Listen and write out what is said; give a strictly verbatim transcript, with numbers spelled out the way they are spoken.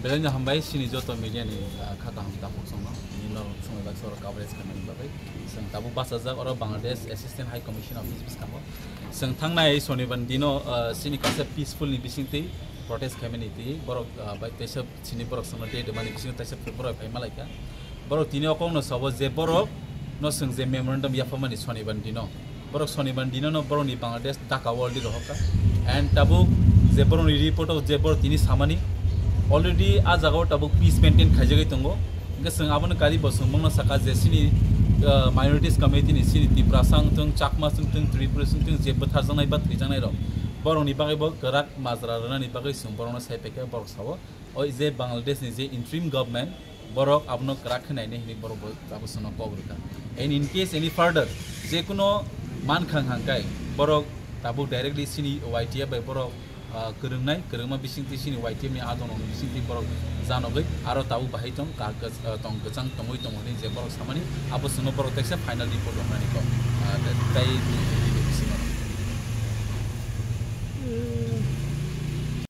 Belai no hambai chini joto media ni, ah, kha kaham takhuk songno, nini norok swnglaijak soro coverage khaimani bagwi. Chwng tabuk bachajak oro Bangladesh Assistant High Commissioner Office bwskango. Chwng thangnai Sonibar ni dino, ah, chini kaisa peaceful ni bisingtwi protest khaimani twi borok, ah, bai teisa chini borok chwngno date mani bisingo teisa borok phai malaikha. Borok tini o kokno sabo je borok no chwng je memorandum yapharmani Sonibar ni dino. Borok Sonibar ni dino no borok ni Bangladesh Dhaka o already rohorkha. And tabuk je borok ni report o je borok tini samani already a jaga o tabuk peace maintain khaijagwi tongo. Hingke chwng abono kari bo chwng bongno saka je chini, ah, minorities community ni chini Tiprasa wngthung, Chakma wngthung, Tripura wngthung je bwtharjaknai ba thwijaknai rok borok ni bagwi bo kwrak majra rwnani bagwi chwng borokno sai paikha borok sao. O je Bangladesh ni je interim government, borok abono kwrak khe nainai hinwi borok bo abo chwngno kok rwkha. And in case any further je kuno mankhang hangkai borok tabuk directly chini Y T F bai borok, ah, kwrwngnai, kwrwngma bisingtwi chini Y T F ni adongrokni bisingtwi borok janogwi aro tabuk bahai tong ka-, ka-, ah, tong kwchang tongwi tongo hinwi je borok samani abo chwngno borok teksa final report rwknani kok, ah, tei, tei bisingo.